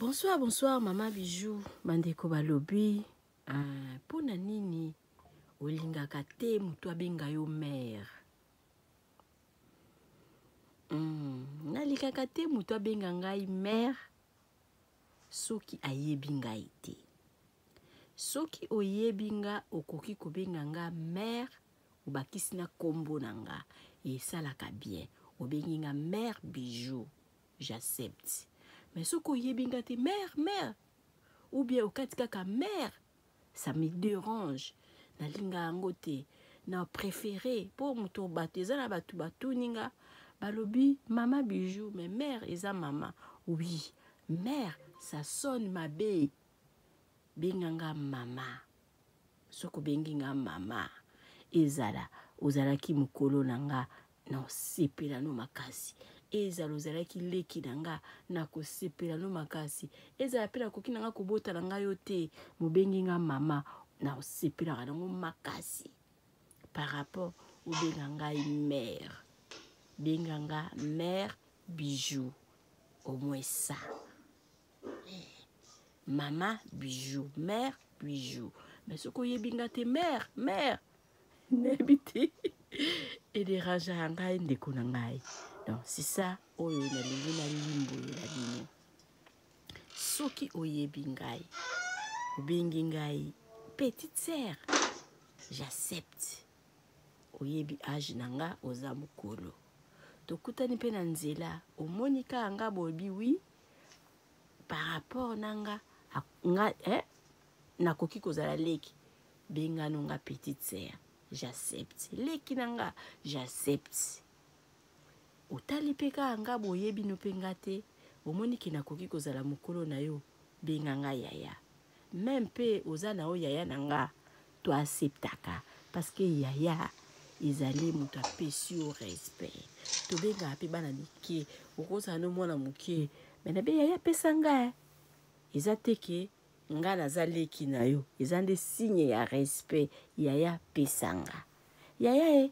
Bonsoir, bonsoir mama Bijou, bandeko balobi mpo na nini olingaka te moto abenga yo mère? Nalingaka te moto abenga ngai mère soki ayebi ngai te. Soki oyebi nga okoki kobenga nga mère, obakisi na kombo na nga, esalaka bien. Obengi nga mère Bijou, j'accepte. Mais soki oyebi nga te mère, mère, ou bien okati kaka mère, ça me dérange. Nalinga yango te. Na préféré po moto bato eza na bato batuni nga balobi mama Bijou, mais mère eza mama. Oui, mère ça sonne mabe. Benga nga mama. Soki obengi nga mama, ezala ozalaki mokolo na nga, na osepela no makasi. Ezala ozalaki leki na nga, na kosepela no makasi. Ezala pe nakoki na nga kobota na nga yo te, mobengi nga mama, na osepelaka nango makasi. Par rapport obenga ngai mère, benga nga mère Bijou, au moins ça. Mama Bijou, mère Bijou. Mais soki oyebi nga te mère, mère, nayebi te, ederangeaka ngai ndeko na ngai. Donc c'est ça oyo nalingi nalimbolela bino. Soki oyebi ngai, obengi ngai petite sœur, j'accepte. Oyebi âge na nga, oza mokolo. Tokutani mpe na nzela, omoni kaka nga boyebi oui, par rapport na nga, nga, nakoki kozala leki, bengano nga petite sœur, j'accepte. Leki na nga, j'accepte. Otali mpe kaka nga boyebi no mpe nga te, omoni ke nakoki kozala mokolo na yo, benga nga yaya. Même mpe oza na yo yaya na nga, to acceptaka parce que yaya ezali moto apesi yo respect. Tobengaka mpe bana mike, okozala no mwana moke, mais na be yaya pesa nga, eza te ke nga naza leki na yo, eza nde signe ya respect, yaya pesa nga. Yaya e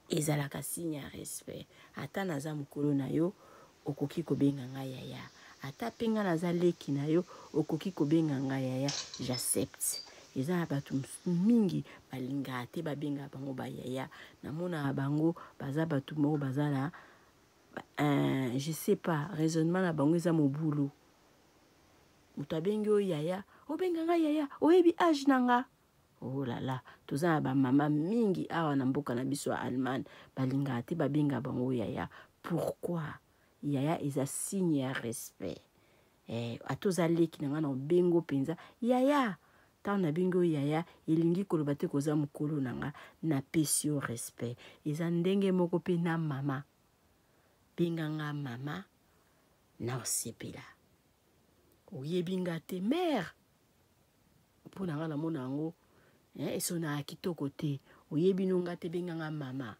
ezalaka signe ya respect. Ata naza mokolo na yo, okoki kobenga nga yaya. Ata pe nga naza leki na yo, okoki kobenga nga yaya, j'accepte. Eza na bato mingi balingaka te babenga bango ba yaya. Namonaka bango baza bato moko baza na, je sais pas, raisonnement na bango eza mobulu. Moto abengi yo yaya, obenga nga yaya, oyebi âge na nga. Oh là là, toza na ba mama mingi awa na mboka na biso ya Allemagne, balingaka te babenga bango yaya. Pourquoi? Yaya eza signe ya respect. Ata oza leki na nga na obengo mpenza yaya. Ntango nabengi yo yaya, elingi koloba te koza mokolo na nga, napesi yo respect. Eza ndenge moko mpe na mama. Benga nga mama, na osepela. Oyebi nga te mère. Mpo na nga namona yango, esonaka kitoko te. Oyebi no nga te, benga nga mama.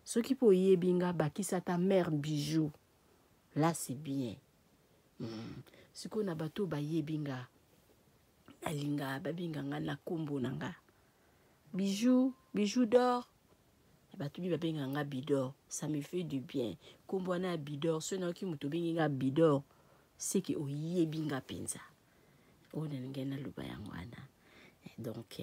Soki mpe oyebi nga, bakisa ata mère Bijou. Là c'est bien. Sikoyo na bato bayebi nga, nalinga babenga nga na kombo na nga. Bijou, Bijou d'or. Bato bi babenga nga Bidor, ça me fait du bien. Kombo wana ya Bidor, soki nayoki moto obengi nga Bidor, c'est que oyebi nga mpenza. Oyo nalingi naloba yango wana. Donc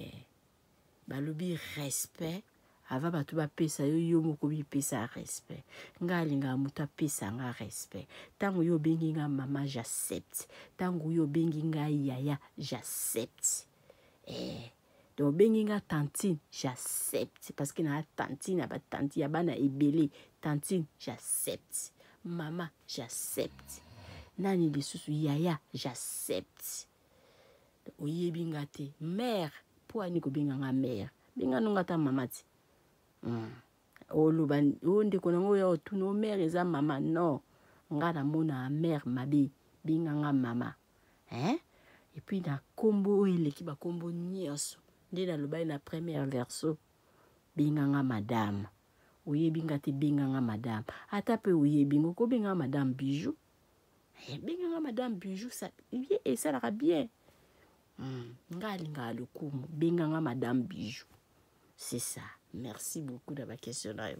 balobi respect avant bato bapesa yo, yo moko bipesa respect. Nga alingaka moto apesa nga respect. Tango yo obengi nga mama, j'accepte. Tango yo obengi nga yaya, j'accepte. Donc obengi nga tantine, j'accepte. Parce que na tantine, na ba tantine ya bana ebele, tantine, j'accepte. Mama, j'accepte. Nani lisusu yaya, j'accepte. Oyebi nga te mère, po ani kobenga nga mère? Benga nonga ta mama ti. Oloba, o ndeko nango ya otuna, o mère eza mama. Non, nga namona mère mabe, benga nga mama. Hein? Et puis na kombo oyo eleki ba kombo nyonso, nde nalobaki na première verso, benga nga madame. Oyebi nga te, benga nga madame. Ata pe oyebi nga, okobenga nga madame Bijou. Benga nga madame Bijou, ça, bien, esalaka bien. Nga alingaka lokumu, benga nga madame Bijou. C'est ça. Merci beaucoup na ba question na yo.